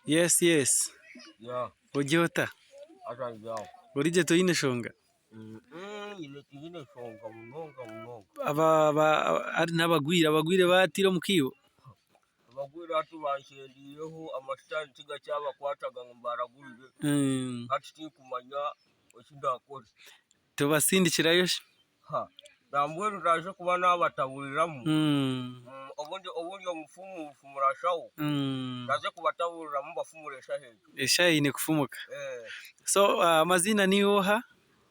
Yes yes Ori ota? Ori gye toine nshonga? N'abagwire, abagwire baataire omu kaibo? Tobasindikirayo shi? Ha, nambwenu ndaije kuba naabataburiramu. Obundi obundi omufumu nfumura shaho. Ndaije kubataburiramu mbafumure eshaho egyo. Eshaho eine kufumuka. So amaziina niiwe oha?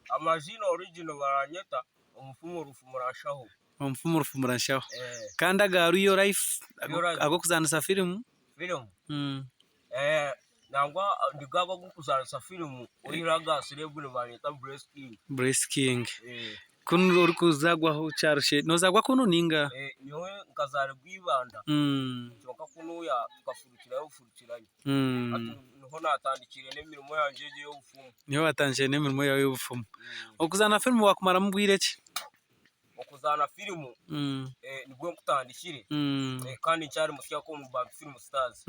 Amaziina original baranyeta omufumu rufumura nshaho. Omufumu rufumura nshaho. Kandi aga real life ag'okuzaanisa firimu? Firimu? Nangwa nigo ago ag'okuzaanisa firimu oihireho aga serebu nibareeta Bless King. Bless King. Kunu orikuzaarwaho kyaro ki? Noozaarwa kunu nainga? Nyowe nkazaarirwa Ibanda kwonka kunuya tukafurukirayo bufurukirayo. Hati niho naatandikiire n'emirimo yangye egi ey'obufumu. Niho waatandikiire n'emirimo yaawe ey'obufumu. Okuzaana firimu waakumaramu bwire ki? Okuzaana firimu nibwo nkutandikire kandi nkyari musya omu Bantu Film Stars.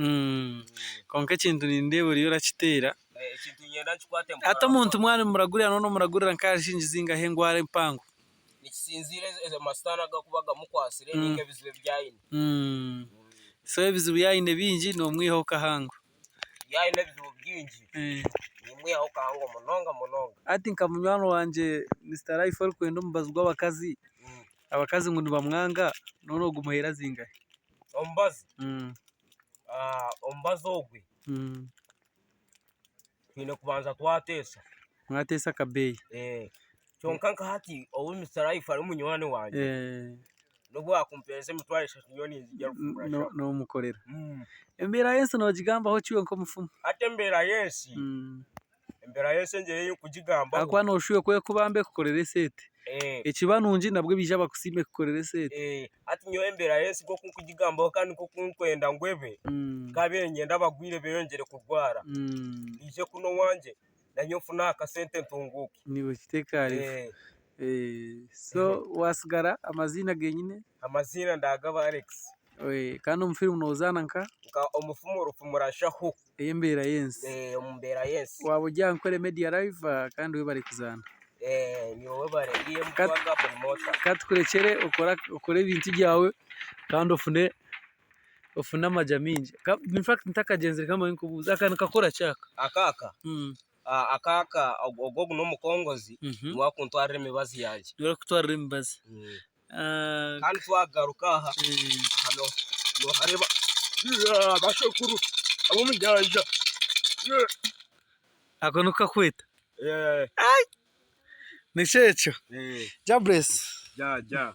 Kwonka ekintu nindeeba oriyo orakiteera. Ekintu niinyenda nkikwate mpora. Hati omuntu mwaba nimuragurira noona omuragurira nk'ahari shilingi zingahi engwara empango? Nikisinziira amasitaani agu arikuba gamukwatsire ninga ebizibu ebi aine. So ebizibu yaaba aine bingi nomwihaho kahango. Yaaba aine ebizibu bingi nimwihaho kahango munonga munonga. Hati nka munywani wangye Mister Life orikwenda omubazi gw'abakazi, abakazi ngu nibamwanga noona ogumuheera zingahi? Omubazi? Omubazi ogwe twine kubanza twateesa. Mwateesa akabeeyi? Kwonka nka hati obu Mister Life ari munywani wangye, N'obu waakumpeereza emitwaro eshatu nyowe ninzirya rufumura shaho. N'omukorera. Embeera y'ensi noogigambaho ki iwe nk'omufumu? Hati embeera y'ensi, embeera y'ensi engyeri ei ndikugigambaho. Ahakuba nooshuba ku erikubamba ekukorera esente. Ekiba nungi nabwo baija bakusiime ekukorere esente. Hati nyowe embeera y'ensi nk'oku ndikugigambaho kandi nk'oku ndikwenda ngu ebe, nkaabaire niinyenda abagwire beeyongyere kurwara, baije kunu owangye nanyowe nfune aha kasente ntunguuke. Niiwe kiteekareho. So wasigara amaziina genyine? Amaziina ndagaba Alex. Kandi omu firimu nozaana nka? Nka omufumu rufumura nshaho. Ey'embeera y'ensi. Omu mbeera y'ensi. Waaba ori aha Nkore Media Live kandi webare kuzaana. Niiwe webare EM Kwaga Promoter. Ka tukurekyere okore ebintu byawe kandi ofune ofune amagye maingi. Infact ntakagyenzire ka mbanze nkubuuze aka nikakora ki aka? Aka aka? Aka aka ogu ogu n'omukongozi niwe arikuntwarira emibazi yangye. Niwe arikukutwarira emibazi. Kandi twagaruka aha, aha nohareeba bashwenkuru ab'omu nyanja. Ako niko kakweta? Nikyo ekyo. Jah bless. Jah jah.